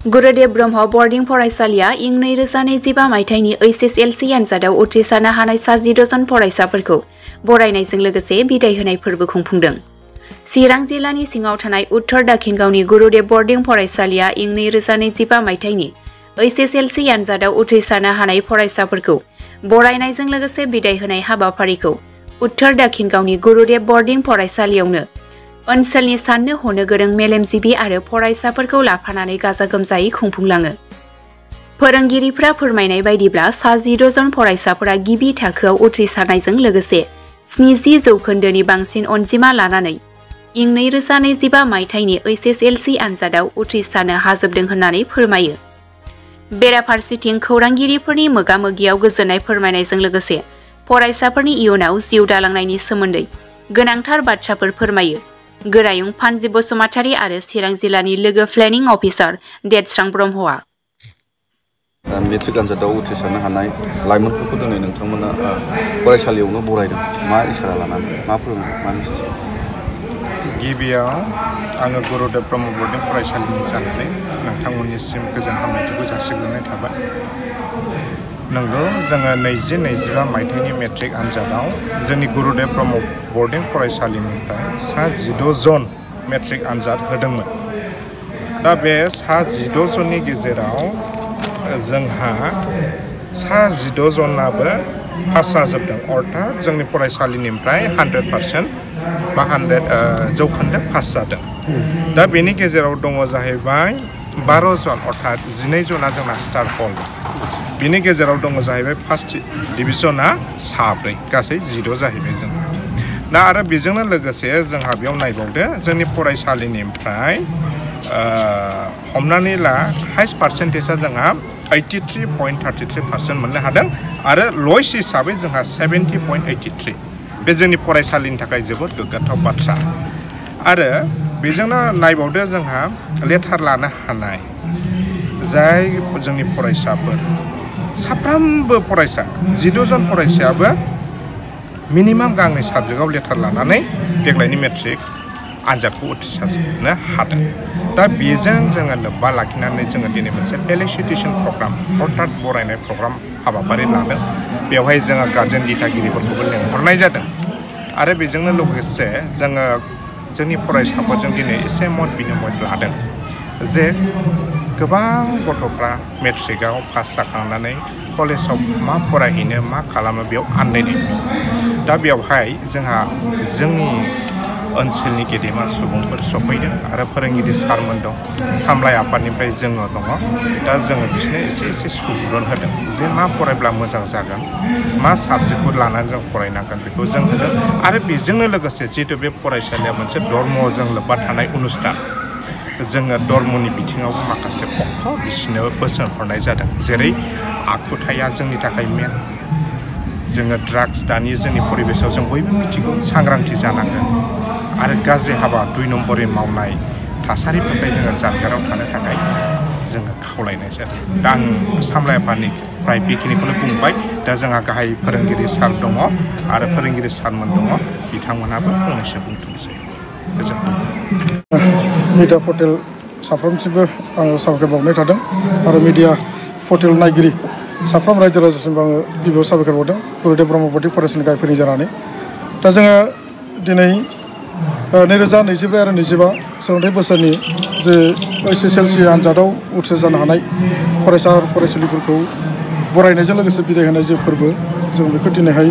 गुरुदेव Brahma boarding फरायसालिया इं 2025 मायथाइनि HSLC आनजादाव उथ्रिसारनो हानाय 17 जन फरायसाफोरखौ बरायनायजों लोगोसे बिदाय होनाय फोरबो खुंफुंदों। चिरां जिल्लानि सिङाव थानाय उत्तर दाखिनगावनि गुरुदेव बर्डिं फरायसालिया इं 2025 मायथाइनि HSLC आनजादाव उथ्रिसारनो हानाय फरायसाफोरखौ बरायनायजों लोगोसे बिदाय होनाय हाबाफारिखौ उत्तर दाखिनगावनि गुरुदेव बर्डिं फरायसालियावनो ओनसोलनि साननो हनो गोरों मेलेमजिबि आरो फरायसाफोरखौ लाफानानै गाजा गोमजायै खुंफुंलाङो। फोरोंगिरिफ्रा फोरमायनाय बायदिब्ला 17 जन फरायसाफोरा गिबि थाखोआव उथ्रिसारनायजों लोगोसे 70 जौखोन्दोनि बांसिन अनजिमा लानानै इं 2025 मायथाइनि HSLC आनजादाव उथ्रिसारनो हाजोबदों होननानै फोरमायो। बेराफारसेथिं खौरांगिरिफोरनि मोगा-मोगियाव गोजोननाय फोरमायनायजों लोगोसे फरायसाफोरनि इयुनाव जिउ दालांनायनि सोमोन्दै गोनांथार बाथ्राफोर फोरमायो। गोरायुं फानजि बसुमतारी आरो चिरां जिल्लानि लोगो प्लेनिं अफिसार देतस्रां ब्रह्मआ मेट्रिक आनजादाव उथ्रिसारनो हानाय लाइमोनफोरखौ दिनै नोंथांमोना फरायसालियावनो बरायदों। मा इसारा लानानै मा फोरोंदों मा गिबियाव आङो गुरुदेव ब्रह्म बर्डिं फरायसालिनि जानानै नोंथांमोननिसिम गोजोन हामलायथिखौ जासिग्रोनाय थाबाय। नंगौ जोङो 2025 मायथाइनि मेट्रिक आनजादाव जोंनि गुरुदेव ब्रह्म बर्डिं फरायसालिनिफ्राय 16 जन मेट्रिक आनजाद होदोंमोन। दा बे 16 जननि गेजेराव जोंहा 16 जनाबो पास जाजोबदों। अर्थात जोंनि फरायसालिनिफ्राय 100% बा 100 जौखोन्दो पास जादों। दा बेनि गेजेराव दङ जाहैबाय 12 जन अर्थात 12 जना जोंना स्टार हल। बिनि गेजेराव दङ जाहैबाय फार्स्ट डिभिजना 4 गासै 10 जाहैबाय जों। दा आरो बेजोंनो लोगोसे जोंहा बेयाव नायबावदो जोंनि फरायसालिनिफ्राय हमनानै ला हाइस्ट पार्सेन्टेजआ जोंहा 83.33% मोननो हादों आरो लयेस्ट हिसाबै जोंहा 70.83। बे जोंनि फरायसालिनि थाखाय जोबोद गोग्गाथाव बाथ्रा। आरो बेजोंनो नायबावदो जोंहा लेटार लानो हानाय जाय जोंनि फरायसाफोर साफ्रोमबो फरायसा 12 जन फरायसायाबो मिनिमाम गांनै साबजेक्टआव लेटार लानानै देग्लायनि मेट्रिक आनजादखौ उथ्रिसारनो हादों। दा बेजों जोङो लोब्बा लाखिनानै जोङो दिनै मोनसे फेलिसिटेसन प्रग्राम अर्थात बरायनाय प्रग्राम हाबाफारि लादों। बेवहाय जोङो गार्जेन दिथागिरिफोरखौबो लेंहरनाय जादों आरो बेजोंनो लोगोसे जोङो जोंनि फरायसाफोरजों दिनै एसे मत बिनिमय लादों जे गोबां गथ'फ्रा मेट्रिकआव पास जाखांनानै कलेजाव मा फरायहैनो मा खालामो बेयाव आन्दायनाय। दा बेवहाय जोंहा जोंनि ओनसोलनि गेदेमा सुबुंफोर सफैदों आरो फोरोंगिरि सारमोन दं, सामलाय आफादनिफ्राय जोङो दङ। दा जोङो बिसोरनो एसे सुबुरुन होदों जे मा फरायब्ला मोजां जागोन, मा साबजेक्टखौ लानानै जों फरायनांगोन बेखौ जों होदों। आरो बेजोंनो लोगोसे जिहेतु बे फरायसालिया मोनसे धर्मजों लोब्बा थानाय अनुस्थान, जोङो धर्मनि बिथिङावबो माखासे पक्ष बिसोरनो बोसोन हरनाय जादों। जेरै आखुथाया जोंनि थाखाय मेन। जोङो ड्राग्स दानि जोंनि परिबेसाव जों बयबो मिथिगौ सांग्रांथि जानांगोन आरो गाज्रि हाबा 2 नम्बरै मावनाय थासारिनिफ्राय जोङो जानगाराव थानो थाखाय जोङो खावलायनाय जादों। दा आं सामलाय आफादनिफ्राय बेखिनिखौनो बुंबाय। दा जोंहा गाहाय फोरोंगिरि सार दङ आरो फोरोंगिरि सारमोन दङ, बिथांमोनहाबो फंनैसो बुंथोंसै। गोजोन्थों। मिडिया पर्टेल साफ्रोमसिमबो आङो साबायखर बावनाय थादों आरो मिडिया पर्टेल नायगिरि साफ्रोम रायजो राजासिमबो आङो गिबियाव साबायखर बावदों गुरुदेव ब्रह्म बर्डिं फरायसालिनि गाहाय जानानै। दा जोङो दिनै 2024 आरो 25 सोलोंथाइ बोसोरनि जे HSLC आनजादाव उथ्रिसारनो हानाय फरायसा फरायसुलिफोरखौ बरायनायजों लोगोसे बिदाय होनाय जे फोरबो जों बेखौ दिनैहाय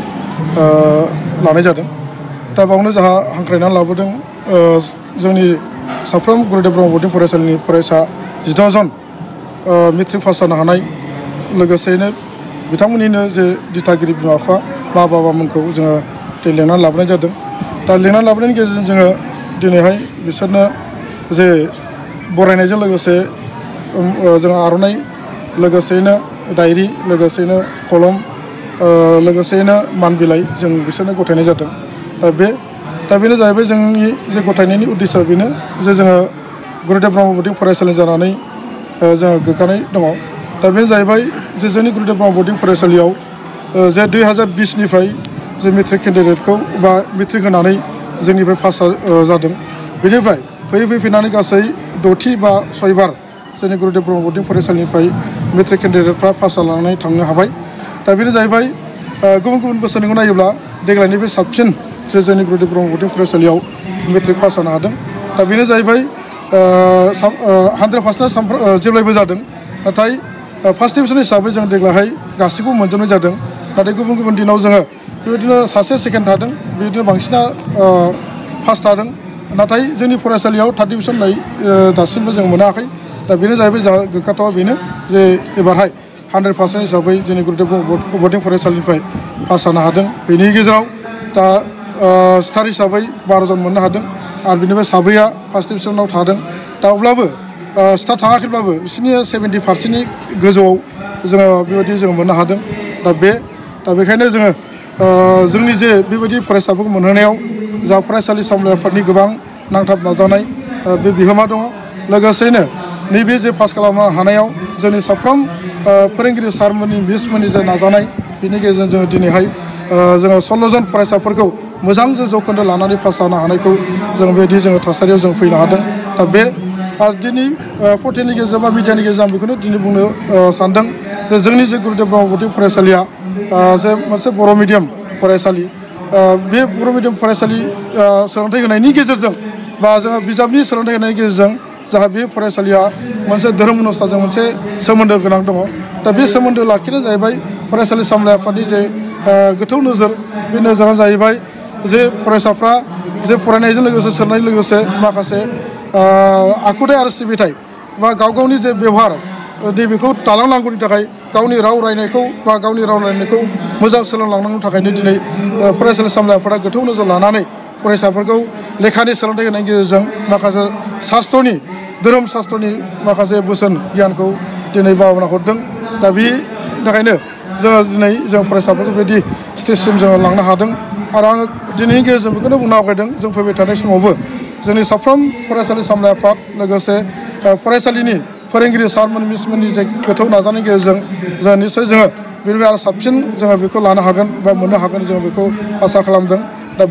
लानाय जादों। दा बावनो जोंहा हांख्रायनानै लाबोदों जोंनि साफ्रोम गुरुदेव ब्रह्म बर्डिं फरायसालिनि फरायसा 16 जन मेट्रिक पास जानो हानाय, लोगोसेयैनो बिथांमोननिनो जे दिथागिरि बिमा बिफा मा बाबामोनखौ जोङो लिंनानै लाबोनाय जादों। दा लिंनानै लाबोनायनि गेजेरजों जोङो दिनैहाय बिसोरनो जे बरायनायजों लोगोसे जोङो आर'नाइ, लोगोसेयैनो डायरि, लोगोसेयैनो कलम, लोगोसेयैनो मान बिलाइ जों बिसोरनो गथायनाय जादों। दा बेनो जाहैबाय जोंनि जे गथायनायनि उद्देश्य बेनो जे जोङो गुरुदेव ब्रह्म बर्डिं फरायसालि जानानै जोङो गोग्गानाय दङ। दा बेनो जाहैबाय जे जोंनि गुरुदेव ब्रह्म बर्डिं फरायसालियाव जे 2020निफ्राय जे मेट्रिक केन्डिडेटखौ बा मेट्रिक होनानै जोंनिफ्राय पास जादों, बेनिफ्राय फैनानै गासै 6थि बा 6 बार जोंनि गुरुदेव ब्रह्म बरदिं फरायसालिनिफ्राय मेट्रिक केन्डिडेटफ्रा पास जालांनानै थांनो हाबाय दा बेनो जाहैबाय गुबुन गुबुन बोसोरनिखौ नायोब्ला देग्लायनि बे साबसिन जे जोंनि गुरुदेव ब्रह्म बरदिं फरायसालियाव मेट्रिक पास जानो हादों दा बेनो जाहैबाय 100% जेब्लायबो जादों नाथाय फार्स्ट डिभिजन हिसाबै जों देग्लायहाय गासिखौबो मोनजोबनाय जादों नाथाय गुबुन गुबुन दिनाव जोङो बेबायदिनो सासे सेकेन्ड थादों बेबायदिनो बांसिना फार्स्ट थादों नाथाय जोंनि फरायसालियाव थार्ड डिभिजन दासिमबो जों मोनाखै दा बेनो जाहैबाय जोंहा गोग्गाथावा बेनो जे एबारहाय 100% हिसाबै जोंनि गुरुदेव ब्रह्म बरदिं फरायसालिनिफ्राय पास जानो हादों बेनि गेजेराव दा स्टार हिसाबै 12 जन मोननो हादों आरो बेनिफ्राय साब्रैया फार्स्ट डिभिजनाव थादों दा अब्लाबो स्टार थाङाखैब्लाबो बिसोरनि 70%नि गोजौआव जोङो बेबायदि जोङो मोननो हादों दा बेखायनो जोङो जोंनि जे बेबायदि फरायसाफोरखौ मोनहोनायाव जा फरायसालि सामलाय आफादनि गोबां नांथाब नाजानाय बे बिहोमा दङ लोगोसेनो नैबे जे पास खालामनो हानायाव जोंनि साफ्रोम फोरोंगिरि सारमोननि मिसमोननि जे नाजानाय बेनि गेजेरजों जोङो दिनैहाय जोङो 16 जन फरायसाफोरखौ मोजां जे जौखोन्दो लानानै पास जानो हानायखौ जों बेबायदि जोङो थासारियाव जों फैनो हादों दा बे आरो दिनै पर्टेलनि गेजेरजों बा मिडियानि गेजेरजों आं बेखौनो दिनै बुंनो सानदों जे जोंनि जे गुरुदेव ब्रह्म बरदिं फरायसालिया जे मोनसे बर' मिडियाम फरायसालि बे बर' मिडियाम फरायसालि सोलोंथाइ होनायनि गेजेरजों बा जोङो बिजाबनि सोलोंथाइ होनायनि गेजेरजों जाहा बे फरायसालिया मोनसे धोरोम अनुस्थानजों मोनसे सोमोन्दो गोनां दङ दा बे सोमोन्दो लाखिनाया जाहैबाय फरायसालि सामलाय आफादनि जे गोथौ नोजोर बे नोजोरानो जाहैबाय जे फरायसाफ्रा जे फरायनायजों लोगोसे सोलोंनायजों लोगोसे माखासे आखुथाय आरो सिबिथाय बा गाव गावनि जे बेबहार नैबेखौ दालांनांगौनि थाखाय गावनि राव रायनायखौ बा गावनि राव रायनायखौ मोजां सोलोंलांनांगौनि थाखायनो दिनै फरायसालि सामलाय आफादा गोथौ नोजोर लानानै फरायसाफोरखौ लेखानि सोलोंथाइ होनायनि गेजेरजों माखासे शास्त्रनि धोरोम शास्त्रनि माखासे बोसोन गियानखौ दिनै बावना हरदों दा बेनि थाखायनो जोङो दिनै जों फरायसाफोरखौ बेबायदि स्टेजसिम जोङो लांनो हादों आरो आङो दिनैनि गेजेरजों बेखौनो बुंनो आवगायदों जों फैबाय थानाय समावबो जोंनि साफ्रोम फरायसालि सामलाय आफाद लोगोसे फरायसालिनि फोरोंगिरि सारमोन मिसमोननि जे गोथौ नाजानायनि गेजेरजों जों निस्सय जोङो बेनिफ्राय आरो साबसिन जोङो बेखौ लानो हागोन बा मोननो हागोन जों बेखौ आसा खालामदों दा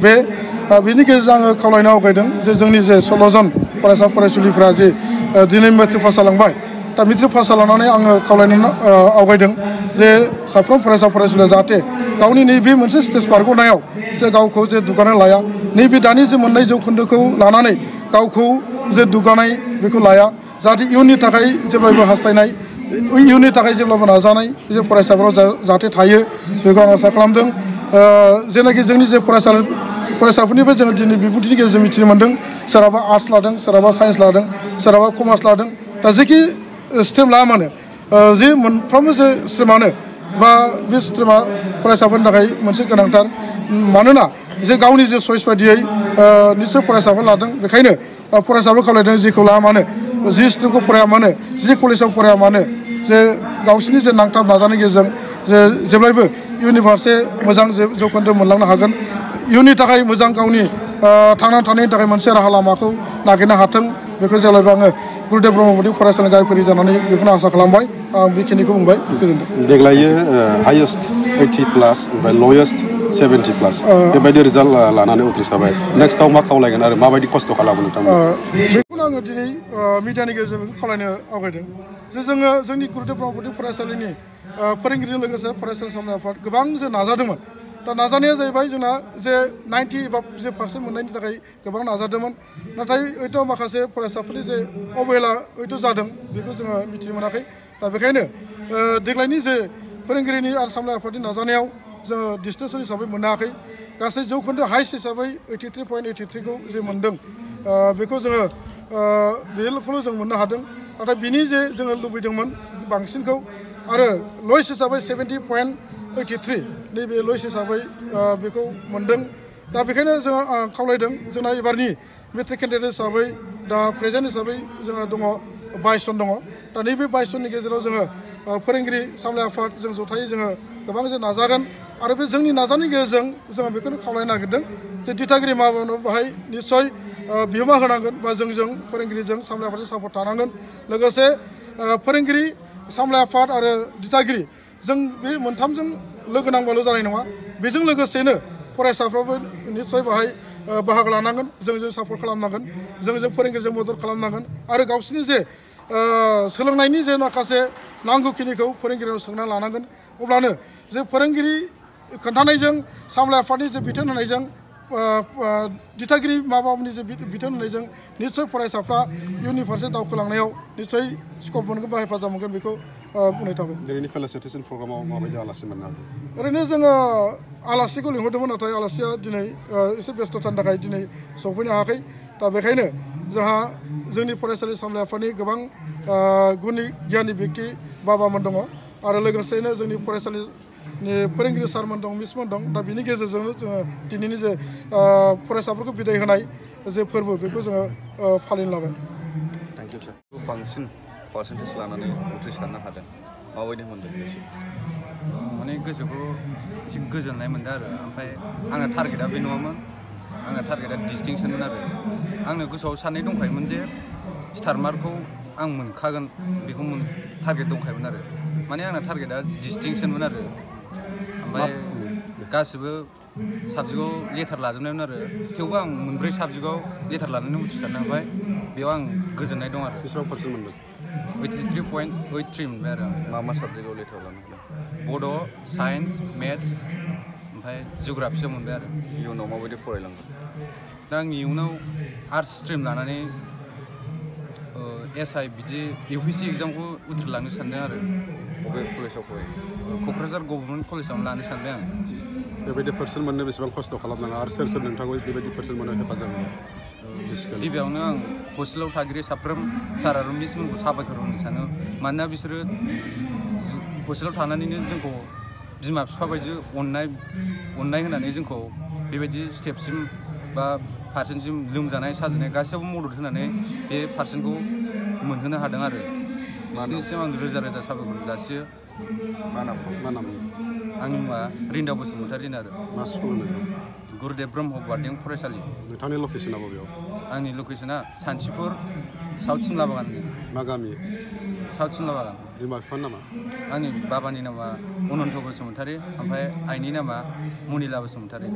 बेनि गेजेरजों आङो खावलायनो आवगायदों जे जोंनि जे 16 जन फरायसा फरायसुलिफ्रा जे दिनै मेट्रिक पास जालांबाय दा मेट्रिक पास जालांनानै आङो खावलायनो आवगायदों जे साफ्रोम फरायसा फरायसुलिया जाहाथे गावनि नैबे मोनसे स्टेज बारग'नायाव जे गावखौ जे दुगानाय लाया नैबे दानि जे मोननाय जौखोन्दोखौ लानानै गावखौ जे दुगानाय बेखौ लाया जाहाथे इयुननि थाखाय जेब्लायबो हास्थायनाय इयुननि थाखाय जेब्लाबो नाजानाय जे फरायसाफोराव जाहाथे थायो बेखौ आं आसा खालामदों जेनाखि जोंनि जे फरायसाफोरनिफ्राय जोङो दिनै बिबुंथिनि गेजेरजों मिथिनो मोन्दों सोरहाबा आर्ट्स लादों सोरहाबा साइन्स लादों सोरहाबा कमार्स लादों दा जेखि स्ट्रिम लाया मानो जे मोनफ्रोमबो जे स्ट्रिमानो बा बे स्ट्रिमा फरायसाफोरनि थाखाय मोनसे गोनांथार मानोना जे गावनि जे चइस बायदियै निस्सय फरायसाफोर लादों बेखायनो फरायसाफोर खावलायदों जेखौ लाया मानो जि स्ट्रिमखौ फराया मानो जि कलेजाव फराया मानो जे गावसिनि जे नांथाब नाजानायनि गेजेरजों जे जेब्लायबो इयुननि फारसे मोजां जौखोन्दो मोनलांनो हागोन इयुननि थाखाय मोजां गावनि थांनानै थानायनि थाखाय मोनसे राहा लामाखौ नागिरनो हाथों बेखौ जेब्लायबो आङो गुरुदेव ब्रह्म बरदिं फरायसालिनि गायफोरि जानानै बेखौनो आसा खालामबाय आं बेखिनिखौ बुंबाय गोजोन्थों देग्लाय हाइएस्ट 80+ ओमफ्राय लवेस्ट 70+ बेबायदि रिजाल्ट लानानै उथ्रिसारबाय नेक्स्टआव मा खावलायगोन आरो माबायदि खस्थ' खालामो नोंथांमोन बेखौनो आङो दिनै मिडियानि गेजेरजों बेखौ खावलायनो आवगायदों जे जोङो जोंनि गुरुदेव ब्रह्म बरदिं फरायसालिनि फोरोंगिरिजों लोगोसे फरायसालि सामलाय आफाद गोबां जे नाजादोंमोन दा नाजानाया जाहैबाय जोंना जे 90 एबा जे % मोननायनि थाखाय गोबां नाजादोंमोन नाथाय हयथ' माखासे फरायसाफोरनि जे अबहेला हयथ' जादों बेखौ जोङो मिथिनो मोनाखै दा बेखायनो देग्लायनि जे फोरोंगिरिनि आरो सामलाय आफादनि नाजानायाव जोङो डिस्टिंसन हिसाबै मोननो हायाखै गासै जौखोन्दो हाइस्ट हिसाबै 83.83खौ जे मोनदों बेखौ जोङो बेखौल' जों मोननो हादों नाथाय बिनि जे जोङो लुबैदोंमोन बांसिनखौ आरो लवेस्ट हिसाबै 70.83 नैबे लवेस्ट हिसाबै बेखौ मोनदों दा बेखायनो जोङो खावलायदों जोंना एबारनि मेट्रिक केन्डिडेट हिसाबै दा प्रेजेन्ट हिसाबै जोंहा दङ 22 जन दङ दा नैबे 22 जननि गेजेराव जोङो फोरोंगिरि सामलाय आफाद जों जथायै जोङो गोबां जों नाजागोन आरो बे जोंनि नाजानायनि गेजेरजों जोङो बेखौनो खावलायनो नागिरदों जे दिथागिरि माबानो बाहाय निस्सय बिहोमा होनांगोन बा जोंजों फोरोंगिरिजों सामलाय आफादजों सापर्ट थानांगोन लोगोसे फोरोंगिरि सामलाय आफाद आरो दिथागिरि जों बे मोनथामजों लोगो नांबाल' जानाय नङा बेजों लोगोसेनो फरायसाफ्राबो निस्सय बाहाय बाहागो लानांगोन जोंजों सापर्ट खालामनांगोन जोंजों फोरोंगिरिजों मदद खालामनांगोन आरो गावसिनि जे सोलोंनायनि जे माखासे नांगौखिनिखौ फोरोंगिरिनाव सोंना लानांगोन अब्लानो जे फोरोंगिरि खोन्थानायजों सामलाय आफादनि जे बिथोन होनायजों दिथागिरि माबानि जे बिथोन होनायजों निस्सय फरायसाफ्रा इयुननि फारसे दावखोलांनायाव निस्सय स्कप मोनगोन बा हेफाजाब मोनगोन बेखौ बुंनाय थाबाय। दिनैनि फेसिलिटेसन प्रग्रामाव माबायदि आलासि मोननो हादों? ओरैनो जोङो आलासिखौ लिंहरदोंमोन नाथाय आलासिया दिनै एसे बेस्थ'थानि थाखाय दिनै सफैनो हायाखै। दा बेखायनो जोंहा जोंनि फरायसालि सामलाय आफादनि गोबां गुनि गियानि व्यक्ति बाबामोन दङ आरो लोगोसेयैनो जोंनि फरायसालिनि फोरोंगिरि सारमोन दं मिसमोन दं। दा बिनि गेजेरजोंनो जोङो दिनैनि जे फरायसाफोरखौ बिदाय होनाय जे फोरबो बेखौ जोङो फालिनो लाबाय। थेंक इउ सार। बांसिन पार्सेन्टेज लानानै उथ्रिसारनो हादों माबायदि मोनदों गोसो? माने गोसोखौ एसे गोजोननाय मोनदों आरो ओमफ्राय आंना टारगेटआ बे नङामोन। आंना टारगेटआ डिस्टिंसनमोन आरो आंनो गोसोआव साननाय दंखायोमोन जे स्टार मार्कखौ आं मोनखागोन बेखौ टारगेट दंखायोमोन आरो माने आंना टारगेटआ डिस्टिंसनमोन आरो ओमफ्राय गासिबो साबजेक्टआव लेटार लाजोबनायमोन आरो थेवबो आं मोनब्रै साबजेक्टआव लेटार लानानै उथ्रिसारनो हाबाय बेयाव आं गोजोननाय दं आरो। बेसेबां पार्सेन्ट मोनदों? 83.83 मोनबाय आरो आं। मा साबजेक्टआव लेटार लानो हादों? बड', साइन्स, मेथ्स ओमफ्राय जिअ'ग्राफियाव मोनबाय आरो। इयुनाव माबायदि फरायलांगोन? दा आं इयुनाव आर्ट्स स्ट्रिम लानानै SI बिदि UPSC एग्जामखौ उथ्रिलांनो सानदों आरो। बबे कलेजाव फरायो? क'क्राझार गभर्नमेन्ट कलेजावनो लानो सानदों आं। बेबायदि पार्सेन्ट मोननो बेसेबां खस्थ' खालामनाङा आरो सोर सोर नोंथांखौ बेबायदि पार्सेन्ट मोननो हेफाजाब होयो? गिबियावनो आं हस्टेलाव थागिरि साफ्रोम सार आरो मिसमोनखौ साबायखर होनो सानो मानोना बिसोरो हस्टेलाव थानानैनो जोंखौ बिमा बिफा बायदि अननाय होनानै जोंखौ बेबायदि स्टेपसिम बा पार्सेन्टसिम लोमजानाय साजानाय गासैयावबो मदद होनानै बे पार्सेन्टखौ मोनहोनो हादों आरो बिसोरनिसिम आं रोजा रोजा साबायखर जासियो। मा नाम? आंनि मुङा रिन्दाव बसुमतारी आरो। मा स्कुल होनो? गुरुदेब ब्रह्म बारदिं फरायसालि। नोंथांनि लकेसना बबेयाव? आंनि लकेसना सान्थिफुर साउथ सिमला बागान। मा गामि? साउथ सिमला बागान। बिमा बिफानि नामा? आंनि बाबानि नामा अनन्त बसुमतारी ओमफ्राय आइनि नामा मनिला बसुमतारी।